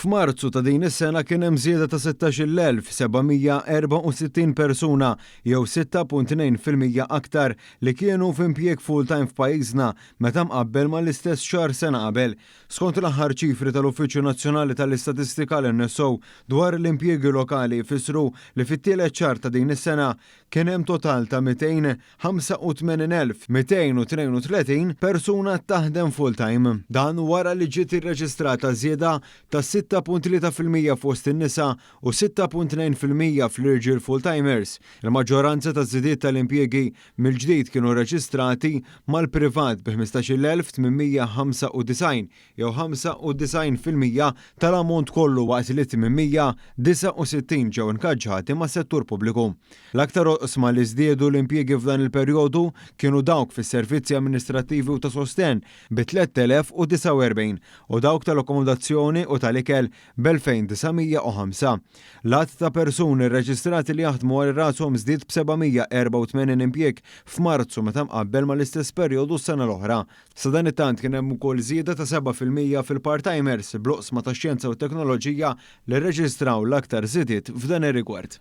F'Marzu ta' din is-sena kien hemm żieda ta' 16,764 persuna jew 6.2% aktar li kienu f'impjieg full-time f'pajjiżna meta mqabbel mal-istess xahar sena qabel. Skont l-aħħar ċifri tal-Uffiċċju Nazzjonali tal-Istatistika l-NSO dwar l-impjiegi lokali jfissru li fit-tielet xahar ta' din is-sena kien hemm total ta' 285,232 persuna taħdem full-time. Dan wara li ġiet irreġistrata żieda ta' 6.3% fost in-nisa u 6.2% fl-irġiel full-timers. Il-maġġoranza ta' żidiet tal-impjiegi mill-ġdid kienu reġistrati mal-privat bi 15,895 jew 95% tal-ammont kollu waqt li 869 ġew inkaġġati mas-settur pubbliku. L-aktar oqsma li żdiedu l-impjiegi f'dan il-perjodu kienu dawk fis-servizzi amministrattivi u ta' sostenn bi 3,049 u dawk tal-akkomodazzjoni u tal-ikel b'2,905. L-għadd ta' persuni rreġistrati li jaħdmu għal rashom żdied b'784 impjieg f'Marzu meta mqabbel mal-istess perjodu s-sena l-oħra. Sadanittant kien hemm ukoll żieda ta' 7% fil-part-timers bl-oqsma tax-xjenza u t-teknoloġija li rreġistraw l-aktar żidiet f'dan ir-rigward.